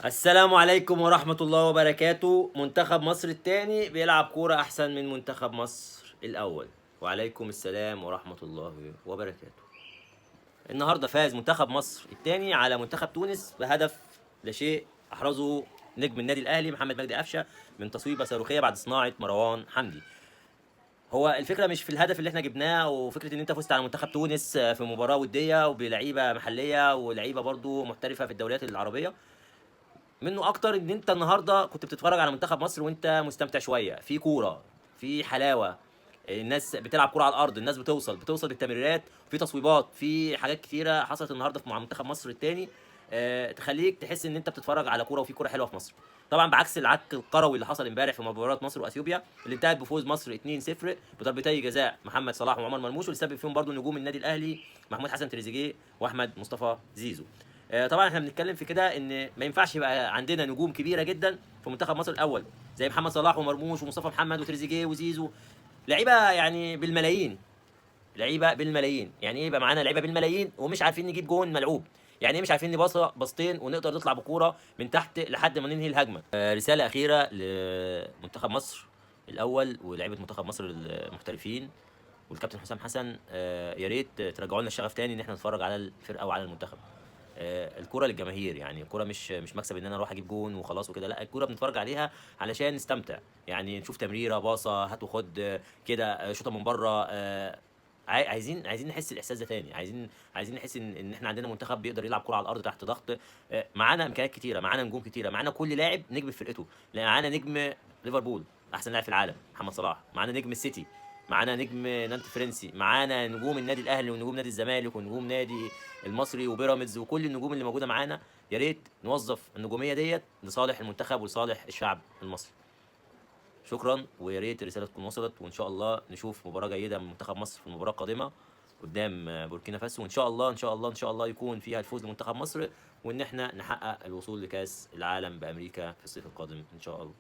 السلام عليكم ورحمة الله وبركاته. منتخب مصر الثاني بيلعب كورة أحسن من منتخب مصر الأول. وعليكم السلام ورحمة الله وبركاته. النهاردة فاز منتخب مصر الثاني على منتخب تونس بهدف لا شيء أحرزه نجم النادي الأهلي محمد مجدي قفشة من تصويبة صاروخية بعد صناعة مروان حمدي. هو الفكرة مش في الهدف اللي احنا جبناه، وفكره ان انت فزت على منتخب تونس في مباراة وديه وبلعيبه محليه ولعيبة برضو محترفه في الدوريات العربية. منه اكتر ان انت النهارده كنت بتتفرج على منتخب مصر وانت مستمتع شوية، في كورة، في حلاوة، الناس بتلعب كورة على الارض، الناس بتوصل بالتمريرات، في تصويبات، في حاجات كتيرة حصلت النهارده مع منتخب مصر الثاني تخليك تحس ان انت بتتفرج على كورة وفي كورة حلوة في مصر. طبعا بعكس العك القروي اللي حصل امبارح في مباراة مصر واثيوبيا اللي انتهت بفوز مصر 2-0 بضربتي جزاء محمد صلاح وعمر مرموش، واللي سبب فيهم برضو نجوم النادي الاهلي محمود حسن تريزيجيه واحمد مصطفى زيزو. طبعا احنا بنتكلم في كده ان ما ينفعش يبقى عندنا نجوم كبيرة جدا في منتخب مصر الاول زي محمد صلاح ومرموش ومصطفى محمد وتريزيجيه وزيزو، لعيبة يعني بالملايين، لعيبة بالملايين. يعني ايه يبقى معانا لعيبة بالملايين ومش عارفين نجيب جون ملعوب؟ يعني ايه مش عارفين نباصه باصتين ونقدر نطلع بكوره من تحت لحد ما ننهي الهجمة؟ رسالة اخيرة لمنتخب مصر الاول ولاعيبه منتخب مصر المحترفين والكابتن حسام حسن، يا ريت ترجعوا لنا الشغف تاني ان احنا نتفرج على الفرقة وعلى المنتخب. الكورة للجماهير، يعني الكورة مش مكسب ان انا اروح اجيب جون وخلاص وكده، لا الكورة بنتفرج عليها علشان نستمتع، يعني نشوف تمريره، باصة، هات وخد، كده، شوطه من بره، عايزين نحس الاحساس ده تاني، عايزين نحس ان احنا عندنا منتخب بيقدر يلعب كورة على الارض تحت ضغط، معانا امكانيات كتيرة، معانا نجوم كتيرة، معانا كل لاعب نجم في فرقته، معانا نجم ليفربول احسن لاعب في العالم محمد صلاح، معانا نجم السيتي، معانا نجم نانت فرنسي، معانا نجوم النادي الاهلي ونجوم نادي الزمالك ونجوم نادي المصري وبيراميدز وكل النجوم اللي موجودة معانا. يا ريت نوظف النجومية ديت لصالح المنتخب ولصالح الشعب المصري. شكرا، ويا ريت الرسالة تكون وصلت، وان شاء الله نشوف مباراة جيدة من منتخب مصر في المباراة القادمة قدام بوركينا فاسو، وان شاء الله ان شاء الله ان شاء الله يكون فيها الفوز لمنتخب مصر، وان احنا نحقق الوصول لكاس العالم بامريكا في الصيف القادم ان شاء الله.